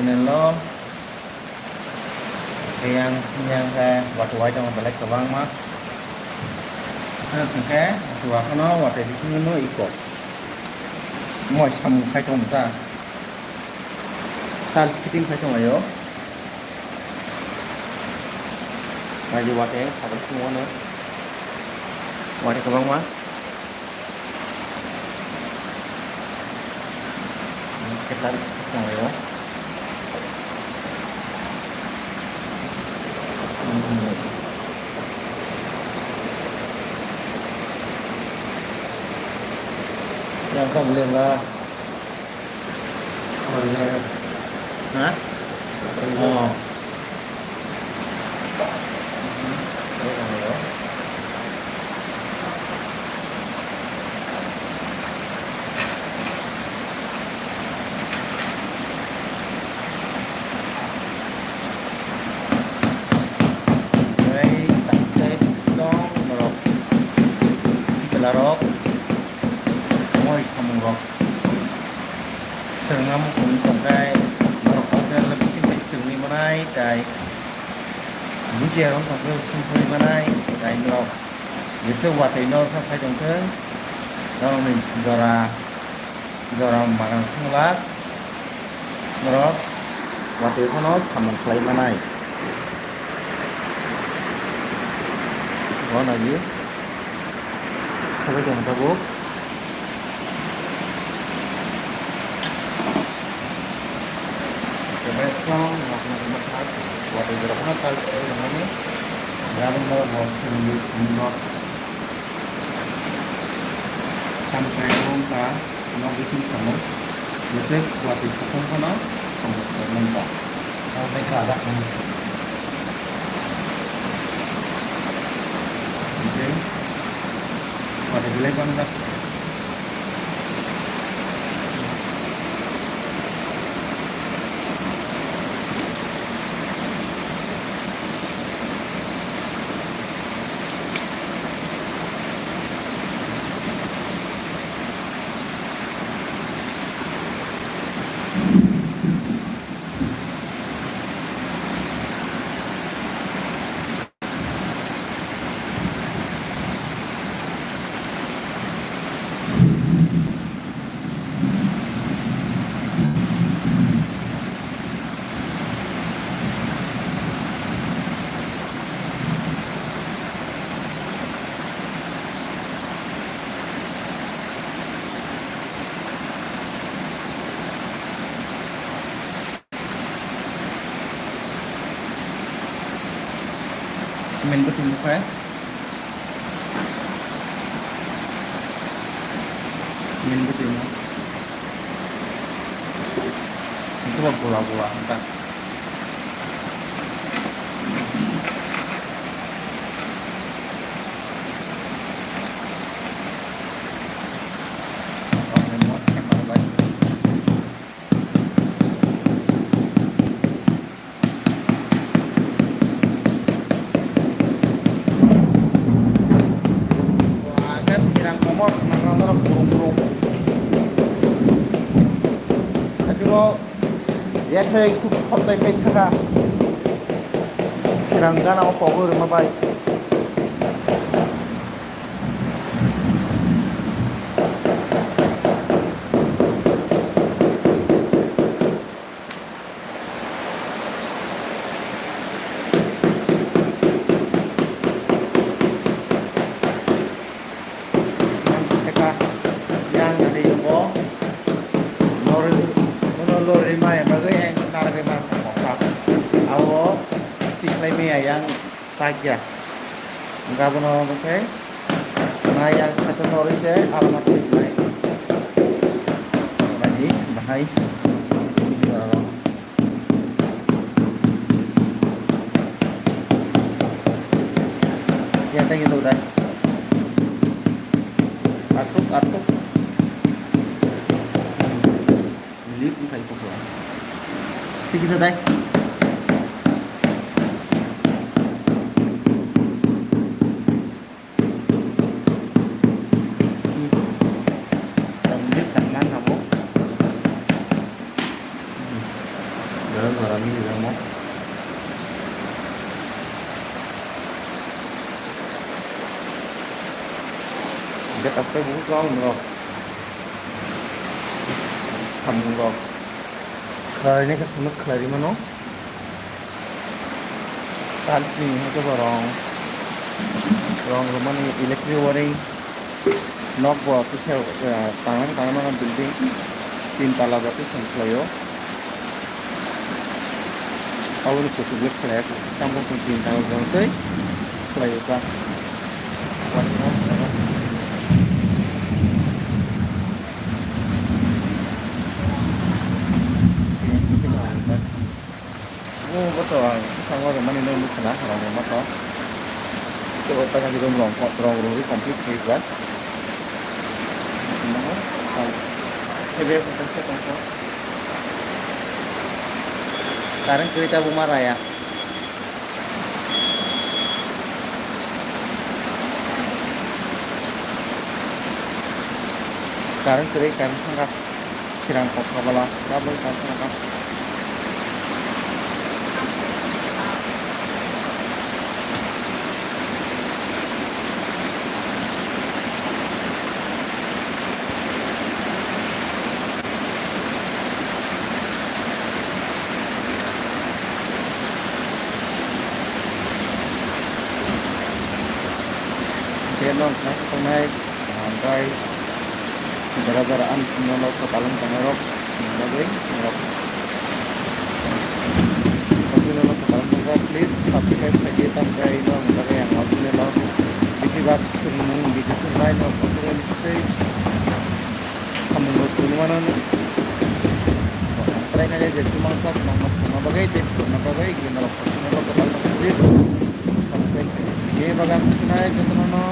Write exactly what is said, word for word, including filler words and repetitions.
Nelo yang sinyang khe watwi wai tongo belai kwbangma. Hwnkhe watwi wakhano watwi bisingo iko moi samung khai tongo ta. Tiles fitting khai tongo yo. Kaji watwi ang sabuk tongo no. Watwi kwbangma. Kita tongo. Yang kau boleh lah. Ha? Oh. Tei, tei, tong, norok, sikla rok, moi samung rok. Swrwngna muchung tongkhe norok cultural bising bai swrwngwi manai, tai bujiya rok tongkhe swngwi manai, tai norok jesa watwi norok phai tongkhe norokni jora, jora manang thwnglak norok watwi phano samung khlai manai. Bo nai di. Sabai tong tabuk. Kebet song, wakna kebet khas, watwi jora khana tal sari nangani, garing mo mo sari sari nok, tam kai rong ka, nok bising samo, jese watwi sokong khana, samo kai rong ka. Ang bai ka ajak nang. Oke. Watwi belai bang jak. Cement bwtwi nukha. Cement bwtwi no. Hwnkhe bo gola gola wngkha. Wah, kan hirang komor, nang nang nang burung burung. Aduh, ya saya ikut hotel pecah. Hirang gana apa gue rumah baik. Yang teka, yang tadi yungo, lori, kono lori ma yang bagai yang tar ke ma kok kok. Awo, tiklai me yang. Sakya. Gabono omo khe nai ang sakhe norwi se alma twi nai. Bahai, bahai. Ya, thank you, dai. Atuk, atuk. Lip wngkha iko khe. Tei kisa dai. Lip tak man kha bo. Jara jara mili jamo. Get up to buku kau nrok. Samung rok. Khlai ne khe samung khlai ri mano. Tiles ni hai khe bo rong, rong rwmani electric wiring, nok bo kisa, eh, tanglang tanglang building tin tala jati song khlaio. Aboni kuchuk le khlai, tamo kung tin tala jati khlaio ta. Bo, bo to ang bwskango rwmani no nukha na, rong rwma to. Tei o takhani room rong, rong rwui complete khaijak. Ebe photo se tongkha. Current kwrwi tabuk ma raya. Current kwrwi, current thangkha. Khirang kok kabala, tabuk kok kabala. Khe nok thang tongnai. Hwnkhai jora jora ang chini no kwtal wng tongnai rok ni bagwi norok, o chini no kwtal wng tongjak, please subscribe khaidi, tamkhai norok ni bagwi ang o chini no bisi bak swrwngmung video swrwngnai norok kotor bai bisingtwi samung rok swrwngmano. Try khaidi je swrwngmano bagwi tei phunukna bagwi norok kotor no kwtal wng tongo, please subscribe khaidi. Bini bagwi ang swrwngnai jotono no.